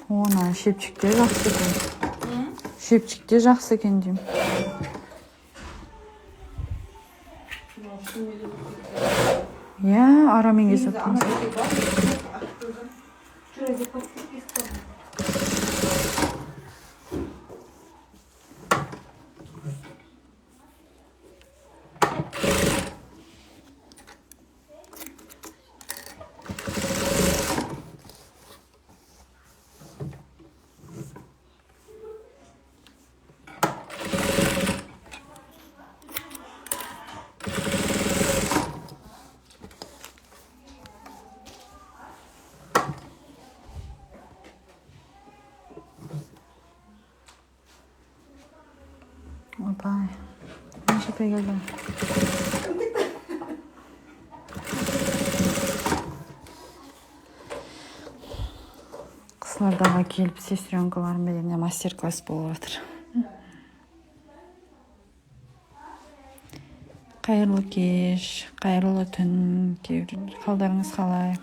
Оны щипчик те жақсы екен. Щипчик те жақсы екен деймін. Иә, арамен кесіп отырмыз. Ойбай, неше келді. Қызылордаға келіп, сестренкаларымменен мастер класс болып жатыр. Қайырлы кеш, қайырлы түн, кейбір. Қалдарыңыз қалай?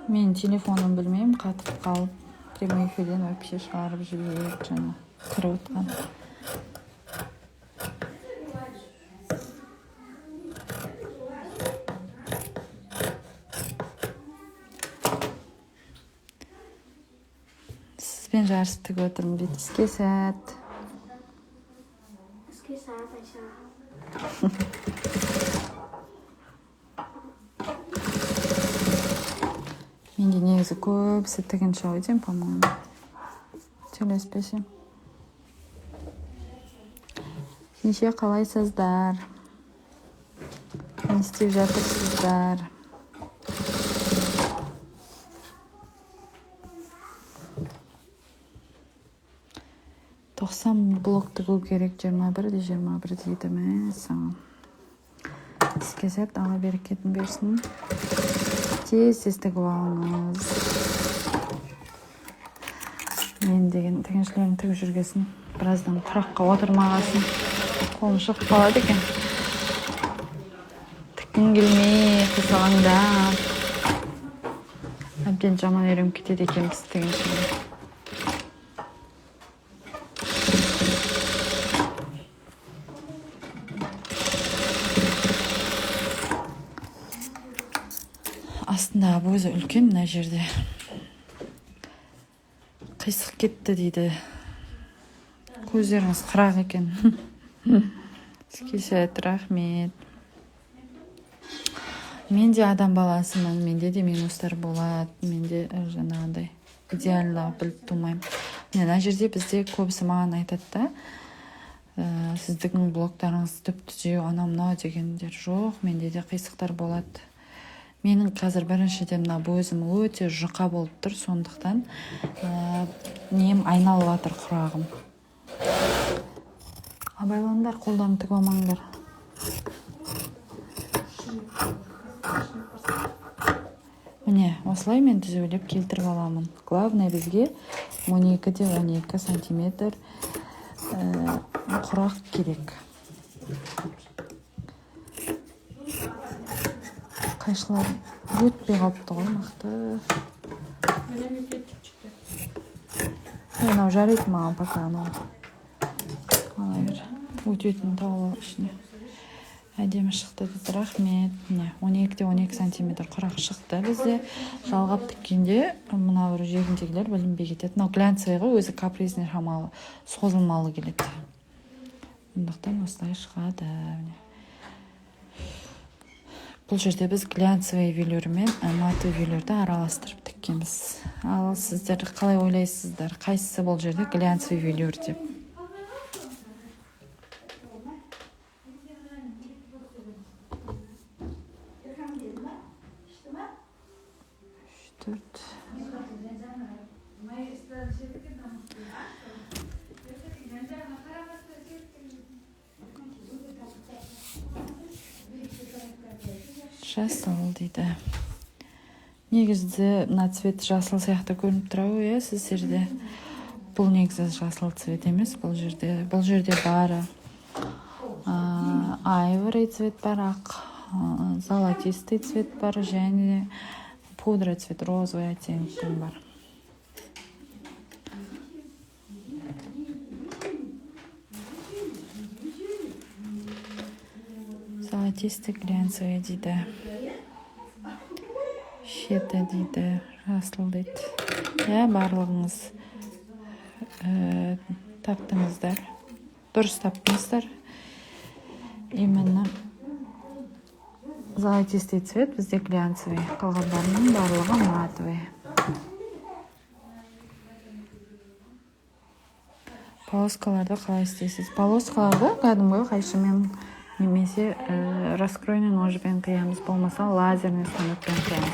Менің телефоным, білмеймін, қатып қалып, прямой эфирден вообще шығарып жіберіп, жаңа кіріп отқан. Сізбен жарысып тігіп отырмын дейді. Іске сәт. Іске сәт, Айша. Менде негізі көбісі тігінші ау деймін, по моему, сөйлеспесем. Неше, қалайсыздар, не істеп жатырсыздар? 90 блок тігу керек, 21 де 21 дейді. Мәссаған, іске сәт, Алла берекетін берсін. Тез тез тігіп алыңыз. Мен деген тігіншілерім тігіп жүргесін, біраздан құраққа отырмағасын, қолым шығып қалады екен. Тіккім келмей, қисалаңдап, әбден жаман үйреніп кетеді екенбіз тігіншілер. Астындағы өзі үлкен, мына жерде қисық кетті дейді. Көздеріңіз қырақ екен. Іске сәт, рахмет. Мен де адам баласымын, менде де минустар болады, менде жаңағыдай идеально біліп тумаймын. Міне, мына жерде бізде көбісі маған айтады да, сіздің блоктарыңыз түп түзу, анау мынау дегендер. Жоқ, менде де қисықтар болады. Менің қазір біріншіден мына өзім өте жұқа болып тұр, сондықтан нем айналып жатыр, құрағым. Абайлаңдар, қолдан тігіп алмаңдар. Міне, осылай мен түзулеп келтіріп аламын. Главное, бізге 12 де 12 сантиметр құрақ керек. Қайшылар өтпей қалыпты ғой, мықты. Мынау жарайды маған пока, анау ала бер, өтетін тауып ал ішіне. Әдемі шықты дейді, рахмет. Міне, 12 де 12 сантиметр құрақ шықты бізде. Жалғап тіккенде мына бір жегіндегілер білінбей кетеді. Мынау глянцевый ғой өзі, капризный, шамалы созылмалы келеді, сондықтан осылай шығады. Міне, бұл жерде біз глянцевый велюр мен матовый велюрді араластырып тіккенбіз. Ал сіздер қалай ойлайсыздар, қайсысы бұл жерде глянцевый велюр деп? Үш, төрт. Жасыл дейді. Негізі мына цвет жасыл сияқты көрініп тұр ау, иә, сіздерде? Бұл негізі жасыл цвет емес бұл жерде. Бұл жерде бары айвори цвет бар, ақ, золотистый цвет бар және Пудра цвет, розовый оттенктің бар. Золотистый глянцевый дейді. Шеті дейді, жасыл дейді. Иә, барлығыңыз таптыңыздар. Дұрыс таптыңыздар. Именно золотистый цвет бізде глянцевый. Қалғандарының барлығы матовый. Полоскаларды қалай істейсіз? Полоскаларды кәдімгі қайшымен немесе раскройный ножбен қиямыз, болмаса лазерный станокпен қиямыз.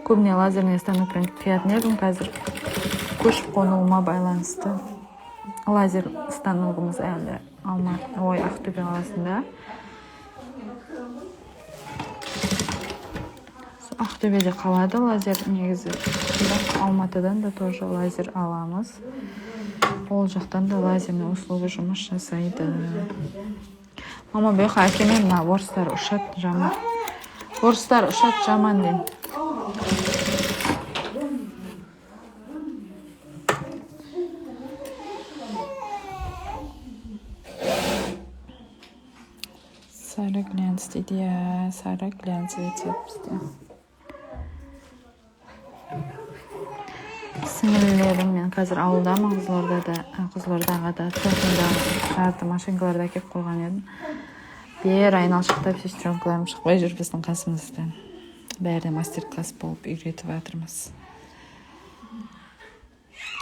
Көбіне лазерный станокпен қиятын едім, қазір көшіп қонуыма байланысты лазер станогымыз әлі Алматы, ой, Ақтөбе қаласында. Ақтөбеде қалады лазер негізі, бірақ Алматыдан да тоже лазер аламыз. Ол жақтан да лазерный услуга жұмыс жасайды. Мама, бұл жаққа әкеме мына орыстар ұшады жаман. Орыстар ұшады жаман деймін. Сары глянц дейді, иә, сары глянцевый цвет бізде. Сіңілілерім, мен қазір ауылдамын, Қызылордада, Қызылордаға да цехында жарты машинкаларды әкеліп қойған едім. Бері айналшықтап сестренкаларым шықпай жүр біздің қасымыздан. Бәріне мастер-класс болып үйретіп жатырмыз.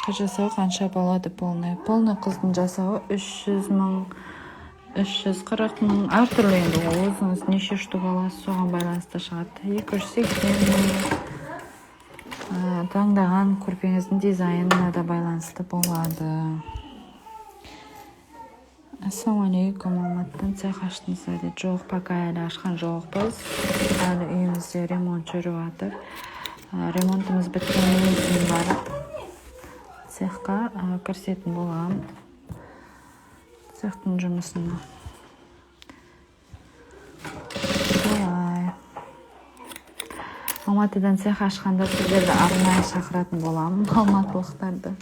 Қыз жасауы қанша болады полный? Полный қыздың жасауы 300 мың, 340 мың, әртүрлі енді ол, өзіңіз неше штук аласыз, соған байланысты шығады. 280 мың. Таңдаған көрпеңіздің дизайнына да байланысты болады. Ассалаумағалейкум, Алматыдан цех аштыңыз ба дейді. Жоқ, пока әлі ашқан жоқпыз. Әлі үйімізде ремонт жүріп жатыр. Ремонтымыз біткеннен кейін барып цехқа кірісетін боламын. Цехтың жұмысына. Солай. Алматыдан цех ашқанда сіздерді арнайы шақыратын боламын, алматылықтарды.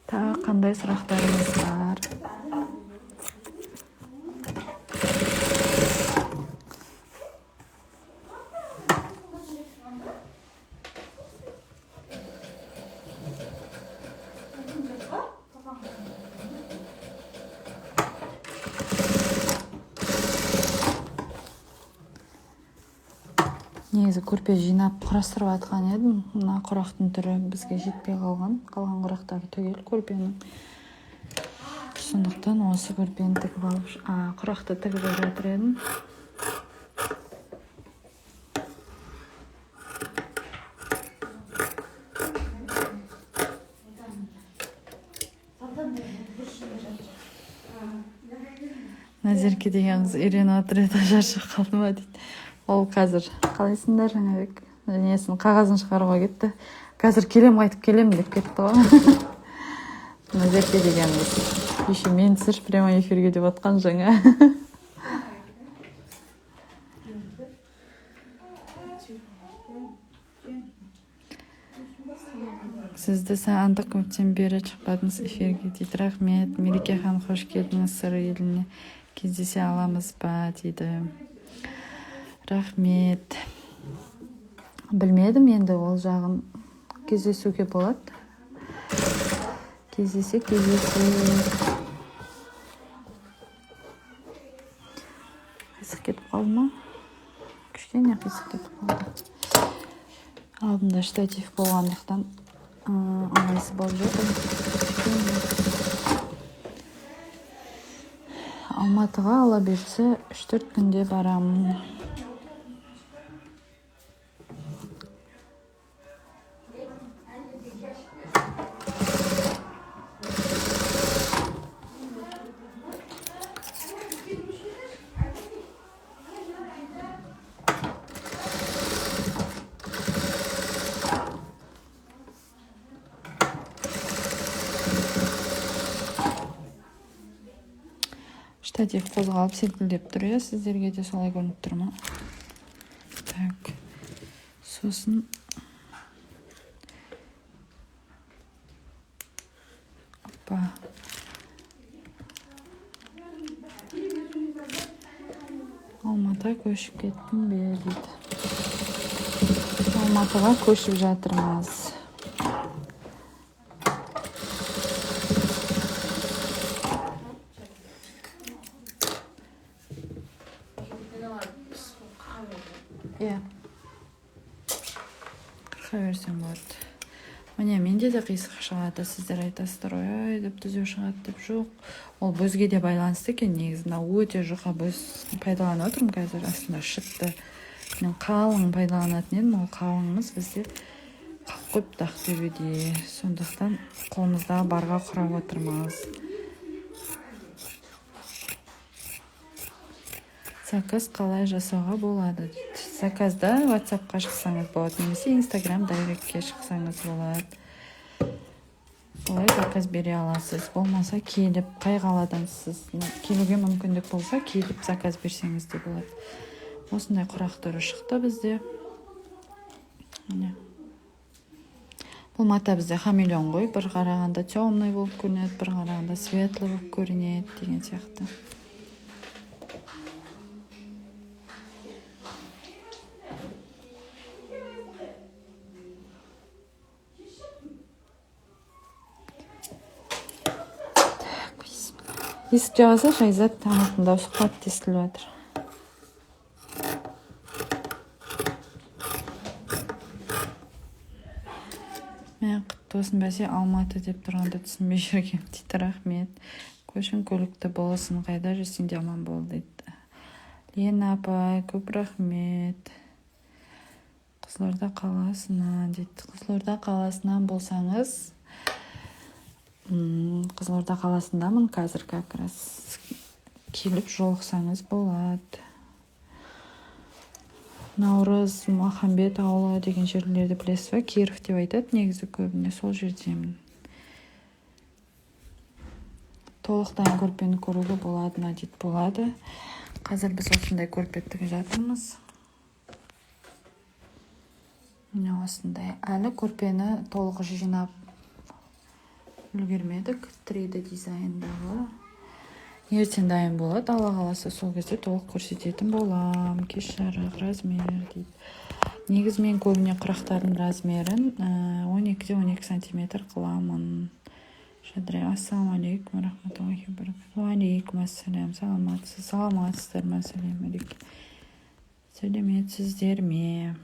Тағы қандай сұрақтарыңыз бар? Негізі көрпе жинап құрастырып жатқан едім. Мына құрақтың түрі бізге жетпей қалған. Қалған құрақтары түгел көрпенің. Сондықтан осы көрпені тігіп алып, құрақты тігіп жатыр едім. Назерке деген қыз үйреніп отыр еді, шаршап қалды ма дейді. Ол қазір қалайсыңдар, Жаңабек? Несін, қағазын шығаруға кетті. Қазір келем, қайтып келем деп кетті ғой. Назерке деген қыз. Еще мен түсірші прямой эфирге деп отқан жаңа. Сізді сағындық, көптен бері шықпадыңыз эфирге дейді. Рахмет. Мереке ханым, қош келдіңіз Сыр еліне. Кездесе аламыз ба дейді. Рахмет. Білмедім енді ол жағын, кездесуге болады. Кездесе, кездесейік. Қисық кетіп қалды ма? Кішкене қисық кетіп қалды. Алдында штатив болғандықтан ыңғайсыз болып жатыр. Кішкене. Алматыға ала берсе 3-4 күнде барамын. Штатив қозғалып селкілдеп тұр, иә, сіздерге де солай көрініп тұр ма? Так, сосын опа, Алматыға көшіп кеттің бе дейді. Алматыға көшіп жатырмыз. Иә, қырқа берсең болады. Міне, менде де қисық шығады. Сіздер айтасыздар, ой деп, түзу шығады деп. Жоқ, ол бөзге де байланысты екен негізі. Мынау өте жұқа бөз пайдаланып отырмын қазір, астында шытты. Мен қалың пайдаланатын едім, ол қалыңымыз бізде қалып қойыпты Ақтөбеде, сондықтан қолымыздағы барға құрап отырмыз. Заказ қалай жасауға болады дейді. Заказда WhatsAppқа шықсаңыз болады немесе Инстаграм директке шықсаңыз болады, солай заказ бере аласыз. Болмаса келіп, қай қаладансыз, келуге мүмкіндік болса, келіп заказ берсеңіз де болады. Осындай құрақ түрі шықты бізде. Міне, бұл мата бізде хамелеон ғой, бір қарағанда темный болып көрінеді, бір қарағанда светлый болып көрінеді деген сияқты. Так, есік жаба салшы, Айзат. Тамақтың дауысы қатты естіліп жатыр. Мә, құтты болсын, бәсе, Алматы деп тұрғанда түсінбей жүргенмін дейді. Рахмет. Көшің көлікті болсын, қайда жүрсең де аман бол дейді. Лена апай, көп рахмет. Қызылорда қаласынан дейді. Қызылорда қаласынан болсаңыз, Қызылорда қаласындамын қазір как раз, келіп жолықсаңыз болады. Наурыз, Махамбет ауылы деген жерлерді білесіз ба? Киров деп айтады негізі көбіне, сол жердемін. Толық дайын көрпені көруге болады ма дейді. Болады. Қазір біз осындай көрпе тігіп жатырмыз, міне, осындай. Әлі көрпені толық жинап үлгермедік. 3D дизайндағы ертең дайын болады, Алла қаласа, сол кезде толық көрсететін боламын. Кеш жарық, размер дейді. Негізі мен көбіне құрақтардың размерін 12-де 12 сантиметр қыламын. Жадыра, ассалаумағалейкум рахматуллахи баракатух. Уағалейкум ассалам. Саламатсыз, саламатсыздар ма? Сәлем алейкум, сәлеметсіздер ме?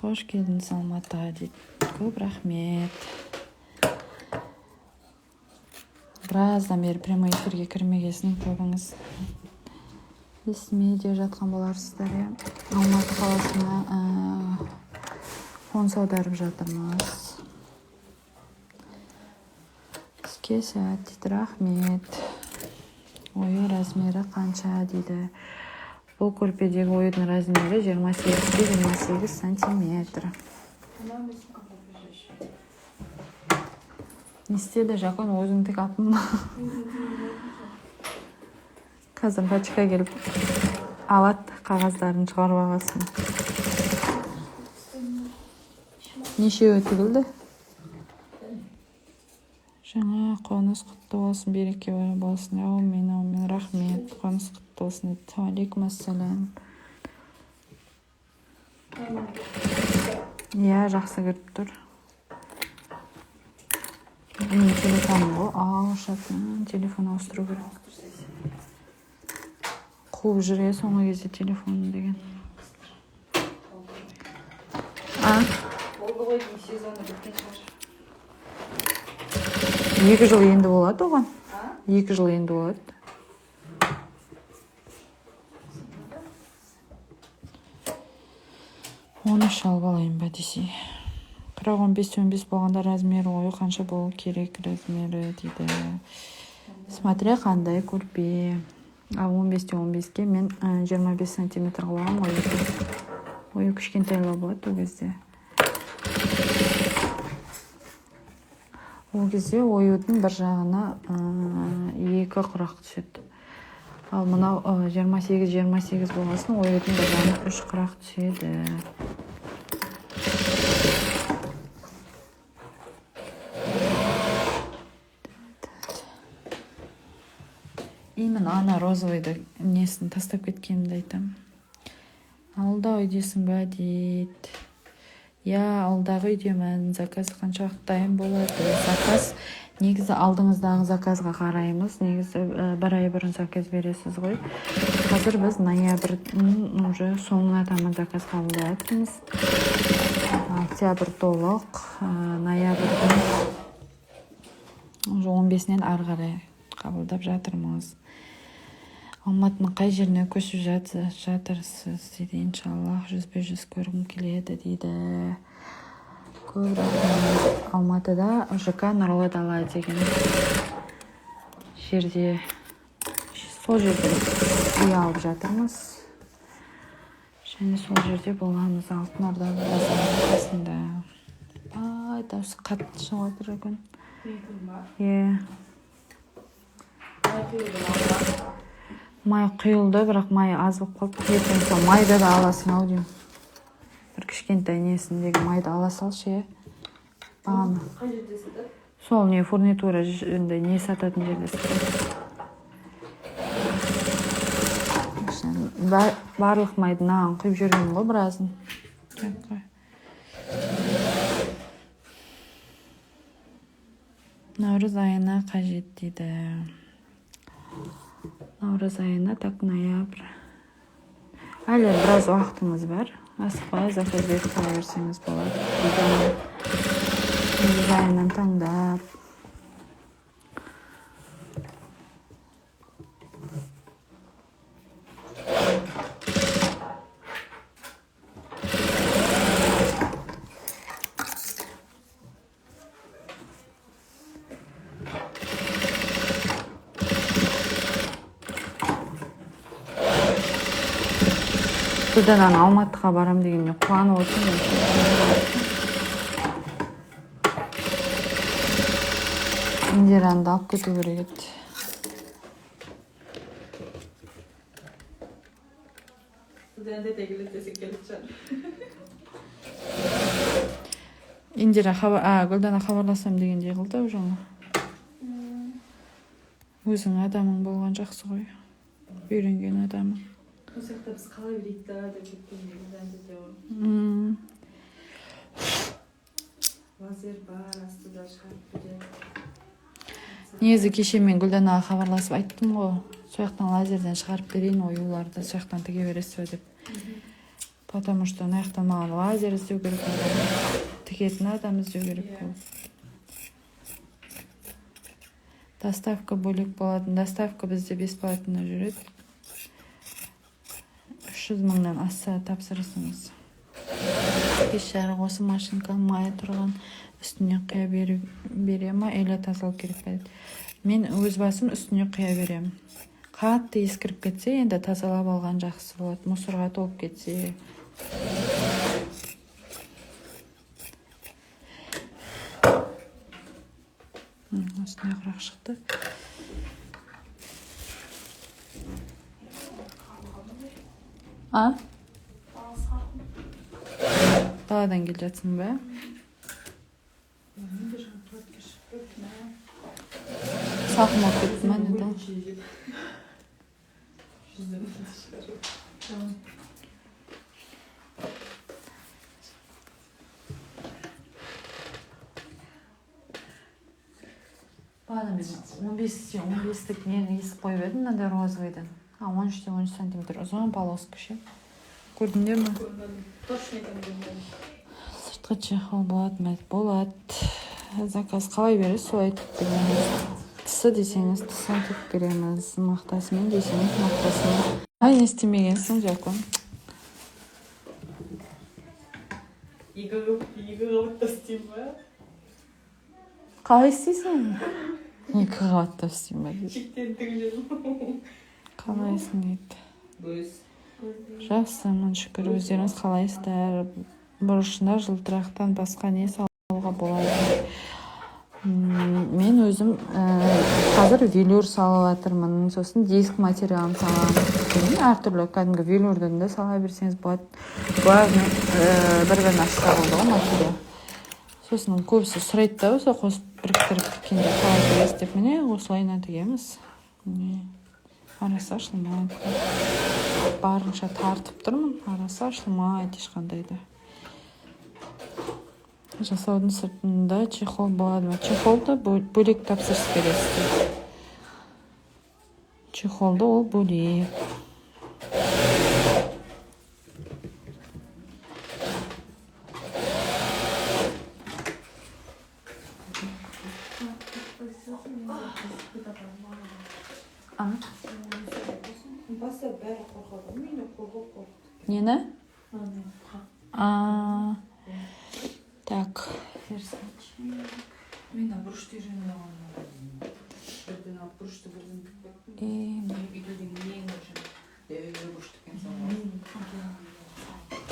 Қош келдіңіз Алматыға дейді. Көп рахмет. Біраздан бері прямой эфирге кірмегесін көбіңіз естімей де жатқан боларсыздар, иә. Алматы қаласына қоныс аударып жатырмыз. Іске сәт дейді. Рахмет. Ою размері қанша дейді. Бұл көрпедегі оюдың размері 28-ге 28 сантиметр. Не істеді, Жакон? Өзің тік алыппын. Қазір пачка келіп алады, қағаздарын шығарып алғасын. Нешеуі тігілді? Жаңа қоныс құтты болсын, береке болсын. Әумин, әумин, рахмет. Қоныс құтты болсын дейді. Алейкум ассалам. Иә, жақсы кіріп тұр. Менің телефоным ғой ауышатын, телефон ауыстыру керек. Қуып жүр, иә, соңғы кезде телефон деген. А? Болды ғой деймін, сезоны біткен шығар. 2 жыл енді болады оған. А? 2 жыл енді болады. 13 алып алайын ба десе. Қырық 15-15 болғанда размер ою қанша болу керек размері дейді. Смотря қандай көрпе. А 15-те 15-ке мен 25 сантиметр қылып аламын ғой. Ою кішкентайлау болады ол кезде. Ол кезде оюдың бір жағына екі құрақ түседі. Ал мынау 28-28 болғасын, оюдың бір жағына үш құрақ түседі. Именно ана розовыйды несін тастап кеткенімді айтамын. Ауылда үйдесің ба дейді. Иә, ауылдағы үйдемін. Заказ қанша уақыт дайын болады? Заказ негізі алдыңыздағы заказға қараймыз. Негізі бір ай бұрын заказ бересіз ғой. Қазір біз ноябрьдің уже соңына таман заказ қабылдап жатырмыз. Октябрь толық, ноябрьдің уже 15-інен ары қарай қабылдап жатырмыз. Алматының қай жеріне көшіп жатырсыз дейді. Иншаллах, жүзбе-жүз көргім келеді дейді. Көп рахмет. Алматыда ЖК Нұрлы дала деген жерде, сол жерде үй алып жатырмыз. Және сол жерде боламыз, Алтын Орда базарының қасында. Ай, дауысы қатты шығып жатыр бүгін. Иә. Май құйылды, бірақ май аз болып қалды. Ертең сол майды да аласың ау деймін. Бір кішкентай несіндегі майды ала салшы, иә. Бағана. Қай жерде сатады? Сол не фурнитура андай не сататын жерде сатады. Барлық майды мынаған құйып жібергенмін ғой біразын. Наурыз айына қажет дейді. Наурыз айына, так, ноябрь. Әлі біраз уақытыңыз бар. Асықпай заказ беріп қоя берсеңіз болады. Дизайнын таңдап. Гүлдананы Алматыға барам дегеніне қуанып отырмын. Индираны да алып кету керек еді. Гүлдана тәте келеді десе келіп шығар. Индира Гүлдана хабарласам дегендей қылды ау жаңа. Өзің адамың болған жақсы ғой. Үйренген адамың. Ол жақта біз қалай білейік та деп кеткенде Гүлдана тәте ғой. Лазер бар, астыда шығарып береді. Негізі кеше мен Гүлданаға хабарласып айттым ғой. Сол жақтан лазерден шығарып берейін оюларды, сол жақтан тіге бересіз бе деп. Потому что ана жақтан маған лазер іздеу керек болды. Тігетін адам іздеу керек болды. Доставка бөлек болатын. Доставка бізде бесплатно жүреді. 300 мыңнан асса тапсырысыңыз. Кеш жарық осы машинканың майы тұрған үстіне құя бере ма, или тазалау керек пе дейді. Мен өз басым үстіне құя беремін. Қатты ескіріп кетсе, енді тазалап алған жақсы болады. Мусорға толып кетсе. Осындай құрақ шықты. А? Даладан келе жатсың ба? Салқын болып кетті ма, не да? Бағана мен 15-те 15-тік нені есіп қойып едім, мынандай розовыйдан. А, 13-те 13 сантиметр ұзын полоска ше. Көрдіңдер ме? Көрмедім. Точно айтамын, көрмедім. Сыртқы чехол болады ма? Болады. Заказ қалай бересіз, солай тігіп береміз. Тысы десеңіз, тысын тігіп береміз. Мақтасымен десеңіз, мақтасымен. Ай, не істемегенсің, Жақын? Екі қабатта істеймін ба? Қалай істейсің? Екі қабатта істеймін ба дейді. Шектен тігіп жедім. Қалайсың дейді. Өз. Жақсымын, шүкір. Өздеріңіз қалайсыздар? Бұрышына жылтырақтан басқа не салуға болады? Мен өзім қазір велюр салып жатырмын, сосын диск материалын саламын. Әртүрлі кәдімгі велюрден де сала берсеңіз болады. Главное, бір-бірін ашса болды ғой материал. Сосын көбісі сұрайды да, осы қосып біріктіріп тіккенде қалай тігесіз деп. Міне осылайына тігеміз. Міне арасы ашылмайды. Барынша тартып тұрмын, арасы ашылмайды ешқандай да. Жасаудың сыртында чехол болады ма? Чехолды бөлек тапсырыс бересіздер. Чехолды ол бөлек. А? Баста бәрі қорқады. Мен де қорқып қорқып. Нені? А, так. Мен де бұрышты үйреніп алғанмын. Бірден алып бұрышты бірден тігіп кеттім. Үйде ең бірінші бұрыш тіккен соң.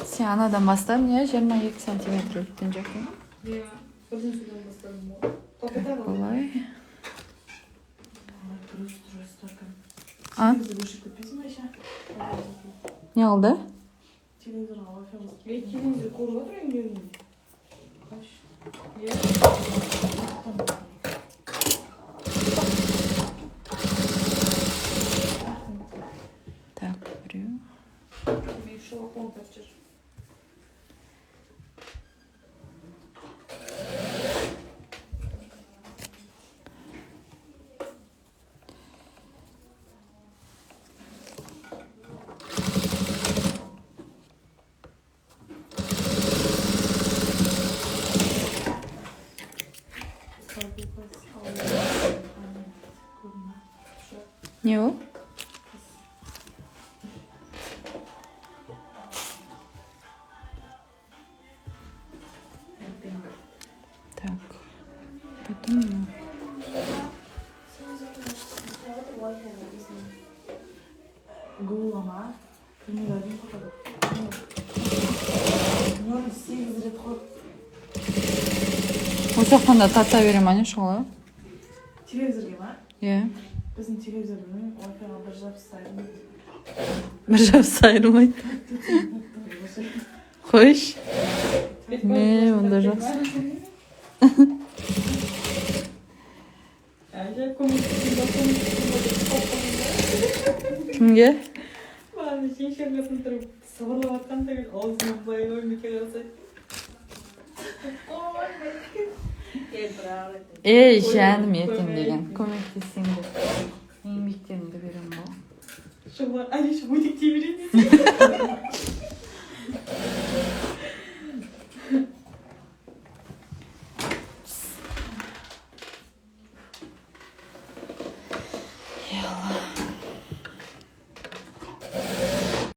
Сен анадан бастадың, иә? 22 сантиметр үлкен жақтан. Иә, бірден содан бастадым ғой. Былай. Дұрыс, дұрыс, только. А? Телевизор өшіріп кетпейсің ба еще? Не қылды? Телевизорға Wi-Fi қосып. Е, телевизор көріп отыр үйінде. Иә. Так, біреу. Мен шолақпен тартып жүр. Не ол? Так. Потом мына. Гугл ма? 0,1 қорқады. 0,8 рет қойып. Осы жақтан да тарта бере ма не шұғыла? Телевизорге ма? Иә. Біздің телевизор білмеймін, Wi-Fi-ға бір жабысса айырылмайды. Бір жабысса айырылмайды. Қойшы. Ме, онда жақсы. Кімге? Маған жеңшем қасында тұрып сыбырлап жатқан түгіл аузына былай қойып қарасайды. Ей, жаным, ертең деген көмектессең де еңбектеріңді беремін ғой. Шұғыла, Алиша өтектей береді десе.